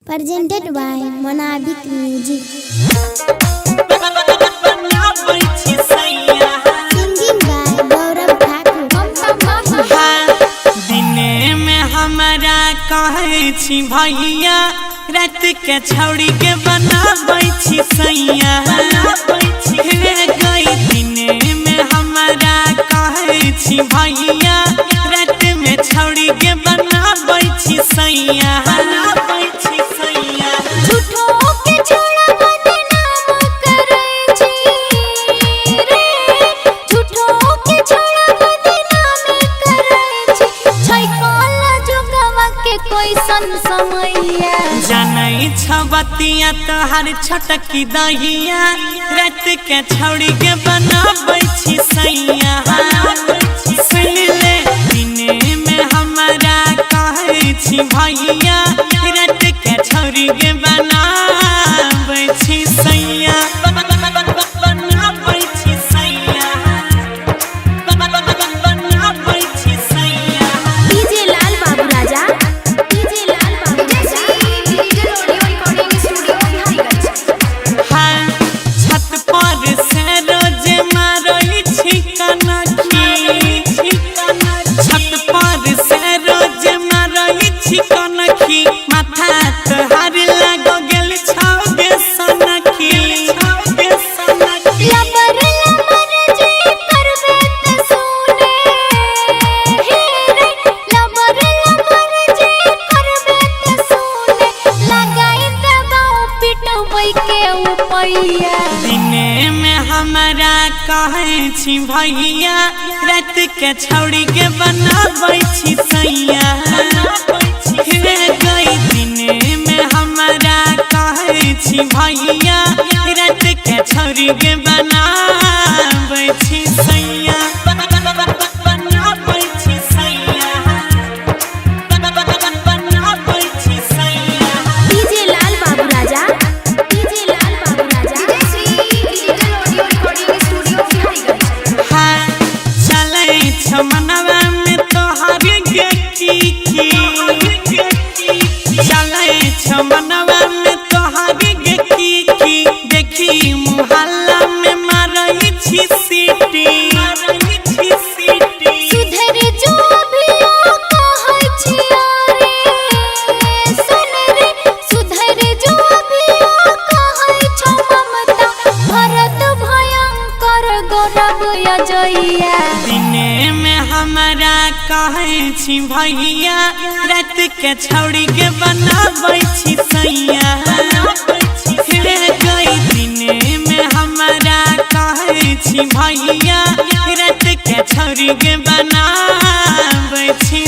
Presented by Monabik Music. Singing by Gaurav Thakur. दिने में हमारा कहै छी भैया, रात के छौड़ी के बनाबै छी सैया। हे गई, दिने में हमारा कहै छी भैया, रात में छौड़ी के बनाबै छी सैया। झूठो के छोड़ा बदनाम करै छी रे, झूठो के छोड़ा बदनाम करै छी। छै काला जुगवा के कोई सन समैया। जानै छबतिया तोहर छोटकी दहिया, रात के छौड़ी के बनाबै छी सैया। सुन ले, दिने में हमारा कहै छी भैया, रात के छौड़ी के बनाबै छी सैया। बनाबै छी सैया, बनाबै छी सैया। डीजे लाल बाबू राजा, डीजे लाल बाबू राजा। Digital audio recording studio, Biharigunj. हाँ, छत पर से रोज मारै छी कनखी। छत पर से रोज मारै छी कनखी, माथा तोहार लाग गेल छौ गे सनखी। लबर लबर जे करबे त सुने हे रे, लबर लबर जे करबे त सुने, लगाई दबाओ पिटबै के उपैया। दिने में हमारा कहै छी भैया, रात के छौड़ी के बनाबै छी सैया। हे गई, दिने में हमारा कहै छी भैया, रात के छौड़ी के बनाबै छी सैया। बनाबै छी सैया, बनाबै छी सैया। डीजे लाल बाबू राजा, डीजे लाल बाबू राजा। Digital audio recording studio, Biharigunj. हाँ, चलै छ मनवा में तोहर गे की की, चलै छ मनवा में तोहर गे की की, देखी मुहल्ला में मारै छी सीटी। सुधर जो अभियो कहै छिया रे, सुन रे, सुधर जो अभियो कहै छौ ममता, भरत भयंकर गौरव अजैया। दिने में हमारा कहै छी भैया, रात के छौड़ी के बनाबै छी सैया। हे गई, दिने में हमारा कहै छी भैया, रात के छौड़ी के बनाबै छी।